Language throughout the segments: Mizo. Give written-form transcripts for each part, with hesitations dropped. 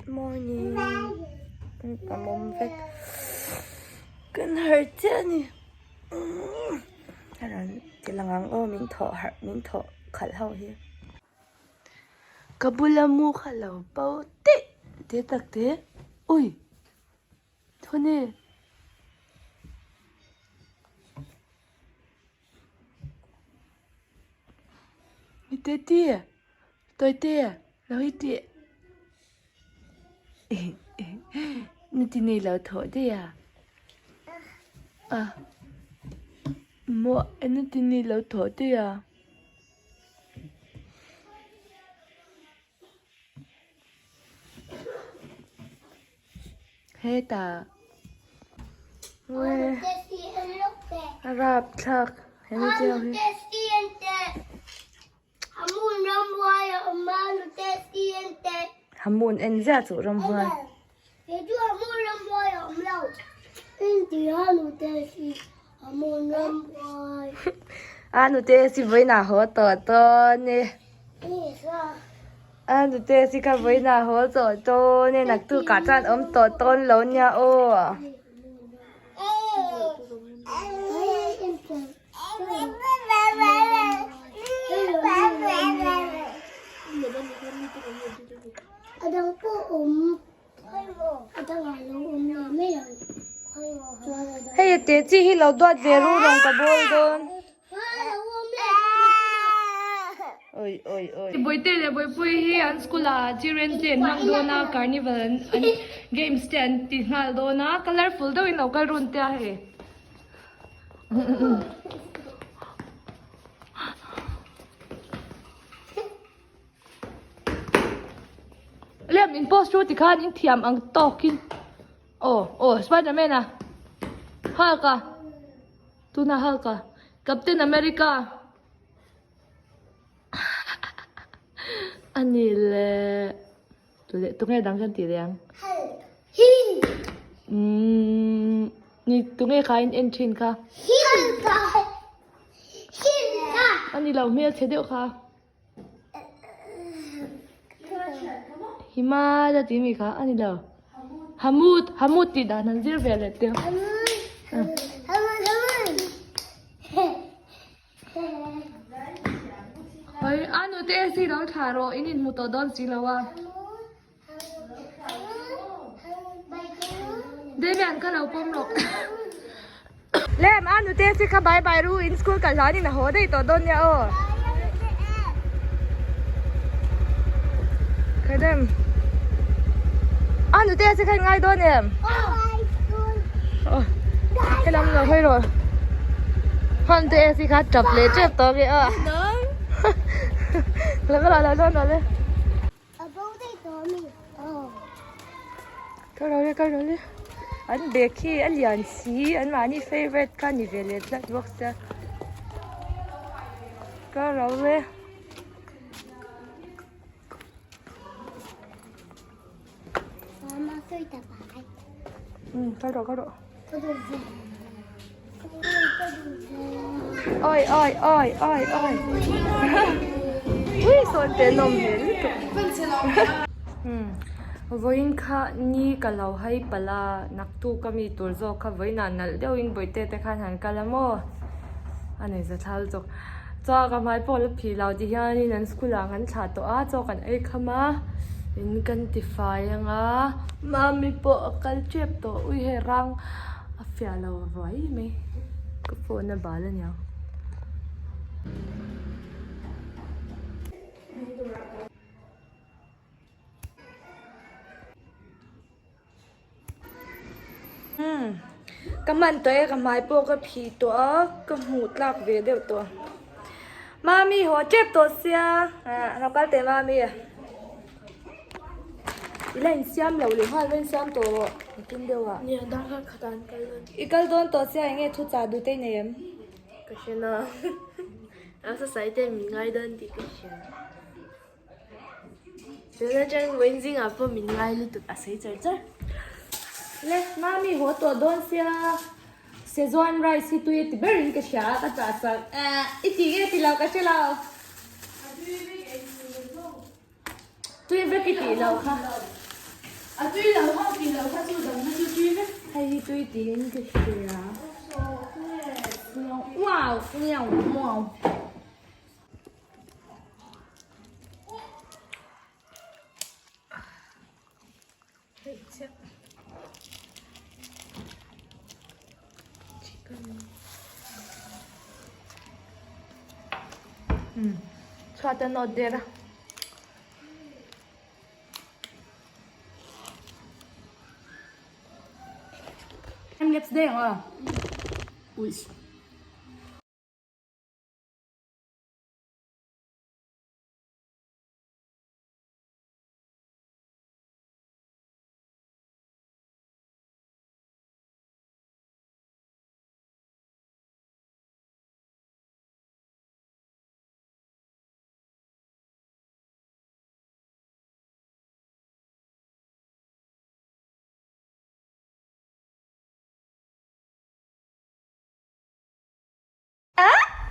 Morning ka mawm vek kan harh chiah a ni a rawn ti lang ang aw min thawh harh min thawh khalh ho hi ka bula mu kha lo bo daih te tak te ui thawne. Tete Tawite lo hi tih ni ti nei lo thawh daih a a maw ni ti nei lo thawh daih a. Hetah a rapthlak he mi te ho hi. Hamun en ziah chu ramhuai. A nute si vawiinah haw tawh dawn e. A nute si kha vawiinah haw tawh dawn e naktukah chuan awm tawh dawn lo nia aw. Hei a te chi hi lo duat ve ru rawng ka bawl dawn. Oi oi oi. Bawihte leh Bawihpuii hi an school ah children's day an hmang dawn a, carnival an an games te an ti nghal dawn a, colourful deuhin lo kal run te a hei. Lem in post chu tikhan in thiam ang tawkin aw aw Spiderman a Hulk a tuna Hulk a Captain America ani leh tule tunge dang kan tih leh ang umm ni tunge kha in en thin kha ani lo hmelchhe deuh kha. Himala tih mi kha a ni lo. Hamut, Hamut tih dan han zir ve leh teu. Oi, a nute AC lo thla rawh, in inhmu tawh dawn si lo a. Damian ka lo pawm rawh. Lem a nute si kha bye bye ru in school kal hlanin a haw daih tawh dawn nia aw. Khaidem. A nute si kha in ngai dawn em? Aw. Helam lo hawi rawh. Hon te si kha tap leh tep tawh nge aw. Lo la lo la lo. A bo daih tawh ami? Aw. Ka ro le ka ro le. An bag hi a lian si an mahni favourite kha ni ve leh tlat bawk sia. Ka ro le. Mama sawi ta pai. Ka ro ka ro. Ka duh ve. Ka duh ve. Oi oi oi oi oi. Ui sawn te nawm hmel lutuk. Vawiin kha ni ka lo hai palh a, naktuk a mi tur zawk kha vawiinah nalh deuhin bawihte te khan han kal a maw? A nei za thla lutuk. Chaw ka hmai pawh la phih lo ti hianin an school ah kan thlah tawh a, chaw kan ei kham a, in kan ti fai ang a, mami pawh a kal tep tawh, ui hei rang a fiah lo ruai mai, ka phone a bal aniang. Umm ka hman tawh e ka hmai pawh ka phih tawh a ka hmuh tlak ve deuh tawh mami haw tep tawh sia ah lo kal teh mami i la insiam lo leh nghal va insiam tawh rawh engtin deuh ah i kal dawn tawh sia eng nge thu chah duh te i nei em ka hre na a sasawi te min ngai dawn tih ka hria. Tuna chuan vawiin zingah pawh min ngai lutuk a sawi char char. Le, mami haw tawh dawn sia Szechuan rice hi tui a ti berin ka hria a, ka chah sak. Eh, i ti nge ti lo ka hre lo. Tui vek i tih loh kha. A tui lo ho tih loh kha chu dang kha chu tui vek. Hei hi tui tiin ka hria. Wow, meow, wow. Chhuat a nawt der a. Em lips deng a. Ui.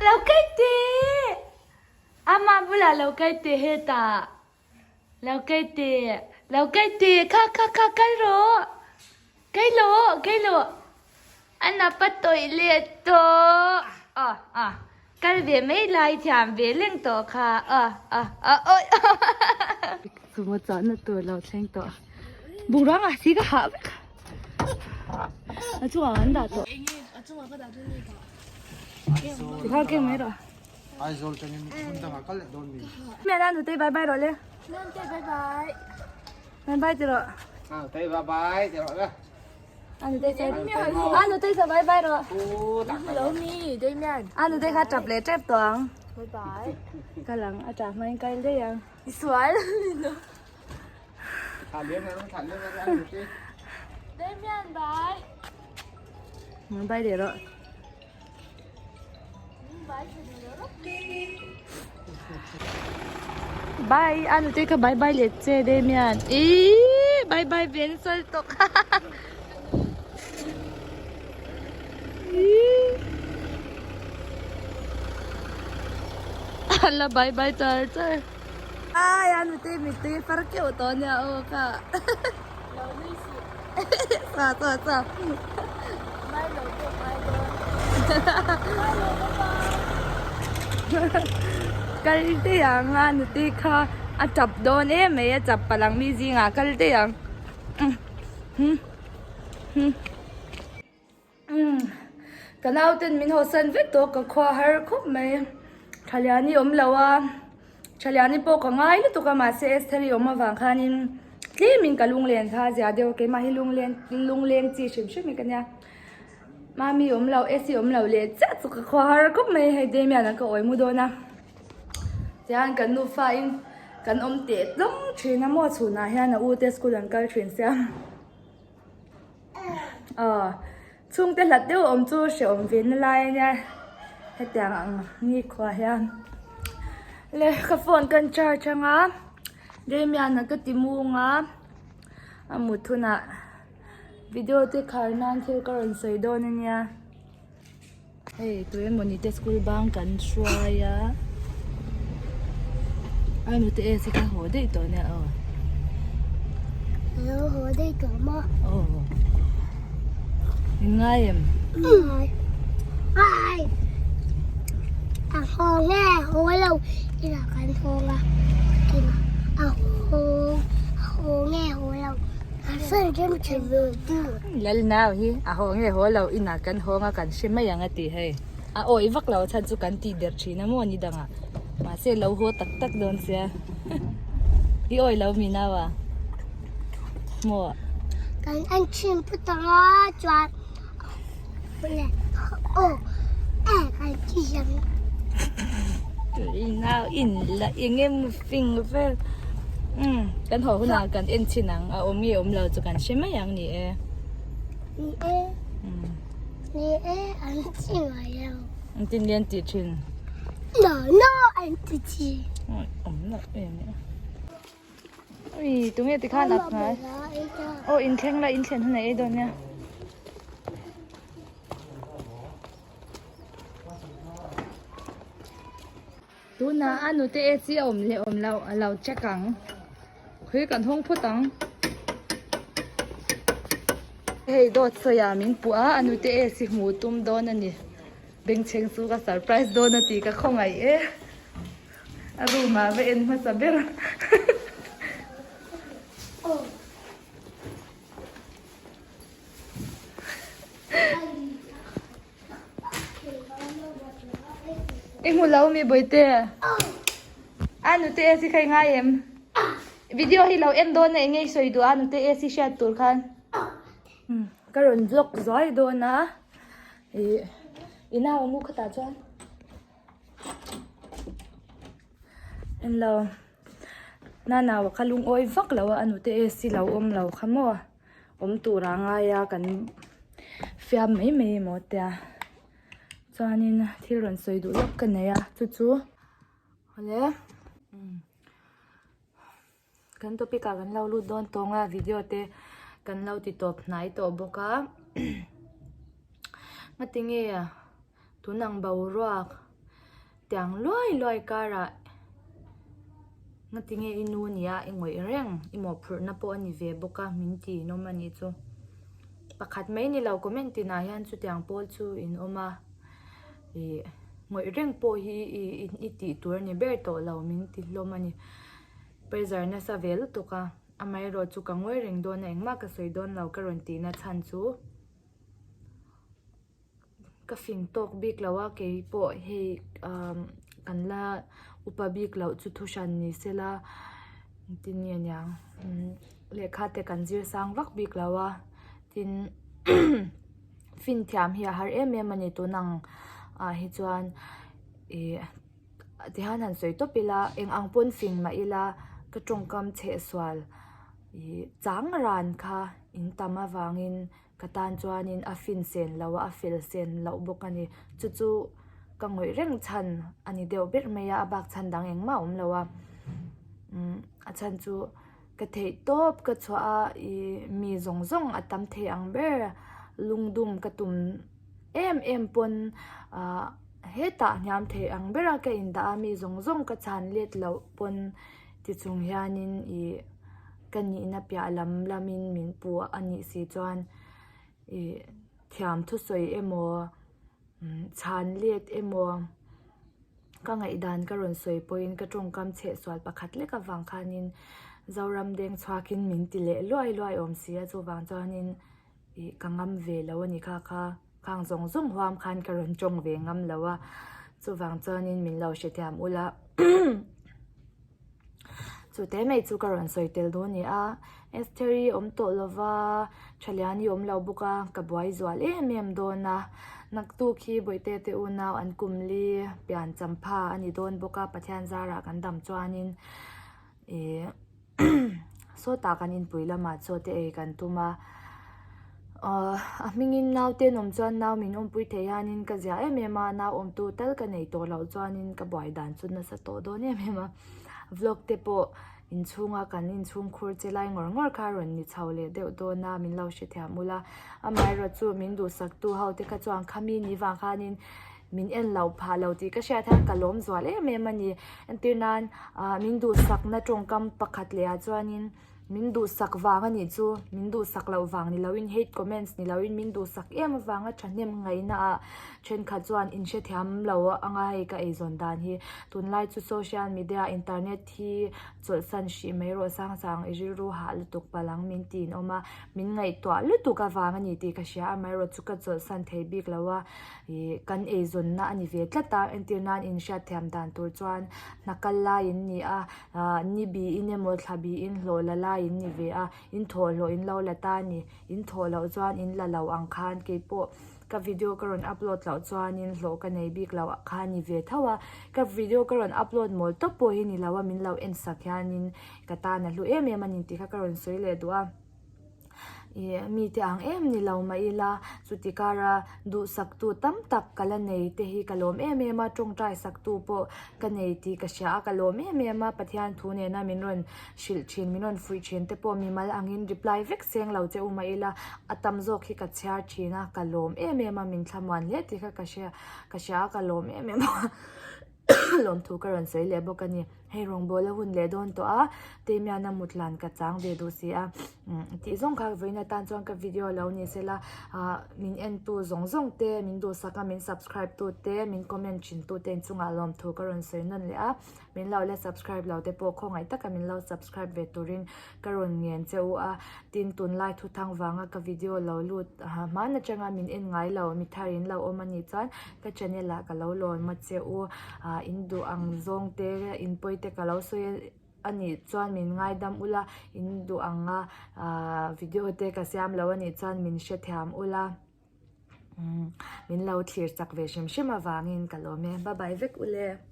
Lo kai teh! Amah bulah lo kai teh hetah. Lo kai teh, lo kai teh, kha kha kha kal rawh. Kai lo, kai lo. An a pa tawih leh tawh. Ah ah, kal ve mai lai thiam ve leng tawh kha. Ah ah ah awi. Sumo chahna tur lo thleng tawh. Bungrang ah si ka hah vek. A chungah an dah tawh. A chungah ka dah dawn nge ka. Tikha keng mai rawh. Aizawl tangin hmun dangah kal leh dawn mi. Mia na nutei bye bye rawh le. Nutei bye bye. Bye bye ti rawh. Ah nutei bye bye ti rawh le. A nutei sa a nutei sa bye bye rawh. Lo mi Damian. A nutei kha tap leh tep tawh ang. Bye bye. Kal ang a tah hmain kal daih ang. I sual. Thlah liam ang thlah liam ang nutei. Damian bye. Bye leh rawh. Bye a nute kha bye bye leh che Damian ihh bye bye ve nasa lutuk ihh ala bye bye char char ai a nute mittui a far keuh tawh ania aw kha. Sa sa sa. Kal daih ang a nute kha a tap dawn em mai a chap palh ang mi zingah kal daih ang. Ka nauten min hawsan vek tawh ka khua har khawp mai. Thaliani awm lo a, Thaliani pawh ka ngai lutuk a mahse Esther-i awm avang khanin tlemin ka lunglen kha a zia deuh a keimah hi lunglen lungleng chi hrim hrim hi ka nia. Mami awm lo, Esi awm lo leh chiah chu ka khua har khawp mai hei Damian an ka awi mu dawn a. Tihian kan nufa in kan awm teh tlawng thin a maw chhunah hian a u te school an kal thin sia. Aw chhungte hlat deuh awm chu hrehawm ve na lai a nia hetiang ang nikhua hian le ka phone kan charge anga Damian a ka ti mung a a mut hunah video te khar nan thil ka rawn sawi dawn a nia. Hei tu emawni te school bang kan hruai a a nute e si kha haw daih tawh nia aw Alo haw daih tawh maw? Aw in ngai em? Ngai ngai a haw nge haw lo inah kan hawng a inah a haw a haw nge haw lo. Lal nau hi a haw nge haw lo inah kan hawng a kan hre mai ang a ti hei a awih vak lo chhan chu kan tih der thin a maw ni dangah mahse lo haw tak tak dawn sia i awih lo mi nau a maw. Kan en thin phut ang a chuan aw eh kan ti hian. I nau in la eng emaw fing vel umm kan haw hunah kan en chhin ang a awm nge awm lo chu kan hre mai ang ni e. Ni e ni e an ti ngai lo. An ti nge an ti thin. No no an ti thin. Awm loh em e. Ui tunge tikhan a ngai. Aw inthleng la inthlen hunah ei dawn nia. Tunah a nute AC a awm leh awm loh a lo check ang. Khawi kan hawng phawt ang. Hei dawt sawi ah min puh a, a nute AC hmuh tum dawn a ni. Bengchheng chu ka surprise dawn a tih ka khawngaih e. A room ah va en hmasa ber. I hmu lo mi Bawihte? A nute AC kha i ngai em? Video hi lo en dawn a eng nge i sawi duh a nute AC hriat tur khan. Ka rawn vlog zuai dawn a ih i nau a mu khatah chuan en lo nanaua kha lungawi vak lo a a nute AC lo awm lo kha maw. Awm tur a ngai a kan fiam mai mai emaw tia chuanin thil rawn sawi duh lawk ka nei a chu chu awle kan topic ah kan lo lut dawn tawng a video te kan lo ti tawp hnai tawh bawk a ngatinge tun ang boruak tiang luai luai karah ngatinge i nu nia i ngawih reng i mawhphurhna pawh a ni ve bawk a min ti inawm a nih chu pakhat mai ni lo comment tinah hian chutiang pawl chu in awm a ih ngawih reng pawh hi ih i tih tur a ni ber tawh lo min ti hlawm a ni pressure nasa ve lutuk a amaherawh chu ka ngawi reng dawn a engmah ka sawi dawn lo ka rawn tihna chhan chu. Ka fing tawk bik lo a kei pawh hei umm kan la upa bik loh chu thu hran ni se la engtin nge niang umm lehkha te kan zir sang vak bik lo a tin fin thiam hi a har em em a ni tun ang ah hi chuan ih tihian han sawi tawp ila eng ang pawn fing mah ila ka tawngkam chhehsual ih chang ran kha in tam avangin. Ka tan chuanin a fin sen lo a, a fel sen loh bawk a ni. Chu chu ka ngawih reng chhan a ni deuh ber mai a, a bak chhan dang engmah a awm lo a. Umm a chhan chu ka theih tawp ka chhuah a, ih mi zawng zawng a tam thei ang ber lungdum ka tum em em pawn ah hetah hniam thei ang bera ka indah a, mi zawng zawng ka chhan let loh pawn tichung hianin ih. Ka nihna piah lam lamin min puh a nih si chuan ih thiam thusawi emaw chhan let emaw ka ngaihdan ka rawn sawi pawhin ka tawngkam chhehsual pakhat lek avang khanin Zoram deng chhuakin min ti leh luai luai awm si a chuvang chuanin ih ka ngam ve lo a ni kha kha khang zawng zawng huam khan ka rawn tawng ve ngam lo a chuvang chuanin min lo hrethiam ula. Chu te mai chu ka rawn sawi tel dawn ni a, Estheri awm tawh lova, Thaliani awm lo bawk a, ka buai zual em em dawn a, naktuk hi Bawihte te unau an kum li pian champha a ni dawn bawk a, Pathian zarah kan dam chuanin ih Sawtah kan inpui lamah chaw te ei kan tum a, ahh a hmingin naute an awm chuan nau min awmpui thei hianin ka zia em em a, nau awmtu tal ka nei tawh loh chuanin ka buai dan chu nasa tawh dawn em em a, vlog te pawh inchhunga kan inchhungkhur che lai ngawr ngawr kha a rawn ni chho leh deuh dawn a, min lo hrethiam ula, amaherawhchu chu min duhsaktu ho te kha chuan khami ni vang khanin min en loh phah lo tih ka hriat hian ka lawm zual em em a ni entir nan ah min duhsakna tawngkam pakhat leh ah chuanin min duhsak vang a nih chu min duhsak loh vang ni loin hate comments ni loin min duhsak em avanga thahnem ngaihna ah thenkhat chuan in hrethiam lo anga hei ka eizawn dan hi tunlai chu social media internet hi chawlhsan hrih mai rawh sang sang i rilru hah lutuk palang min ti in awm a min ngaihtuah lutuk avang a ni tih ka hria amaherawhchu chu ka chawlhsan thei bik lo a. Ih kan eizawnna a ni ve tlat a entir nan inhriatthiam dan tur chuan hna kal lai in ni a ah ni biin emaw thla biin hlawh la lai in ni ve a in thawh hlawh in lo la ta a ni in thawh loh chuan in la lo ang khan keipawh ka video ka rawn upload loh chuanin hlawh ka nei bik loh kha a ni ve tho a ka video ka rawn upload mawl tawp pawh hi ni lo a min lo en sak hianin ka tan a hlu em em a ni tih kha ka rawn sawi leh duh a. Ih mite ang em ni lo mah ila chuti kara duhsaktu tam tak ka la nei te hi ka lawm em em a tawngtai saktu pawh ka nei tih ka hria a ka lawm em em a Pathian thu nena min rawn hrilh thin min rawn fuih thin te pawh mimal angin reply vek seng lo che u mah ila a tam zawk hi ka chhiar thin a ka lawm em em a min thlamuan hle tih kha ka hria ka hria a ka lawm em em a lawmthu ka rawn sawi leh bawk a ni. Hei rawngbâwl a hun leh dawn tawh a, Damian-a mut lan ka chang ve duh si a, tih zawng kha vawiin atan chuan ka video lo ni sela, ah min entu zawng zawng te, min duhsak a, min subscribe tu te, min comment thin tu te inchungah lawmthu ka rawn sawi nawn leh a, min lo la subscribe lo te pawh khawngaih taka min lo subscribe ve turin ka rawn ngen che u a, tin tunlai thuthang vanga ka video lo lut hman atanga min en ngai lo mi thar in lo awm a nih chuan ka channel ah ka lo lawn a che u ah in duh ang zawng te in pawi te ka lo sawi a nih chuan min ngaidam ula in duh ang a ah video te ka siam lo a nih chuan min hrethiam ula min lo thlir chak ve hrim hrim avangin ka lawm e bye bye vek ule.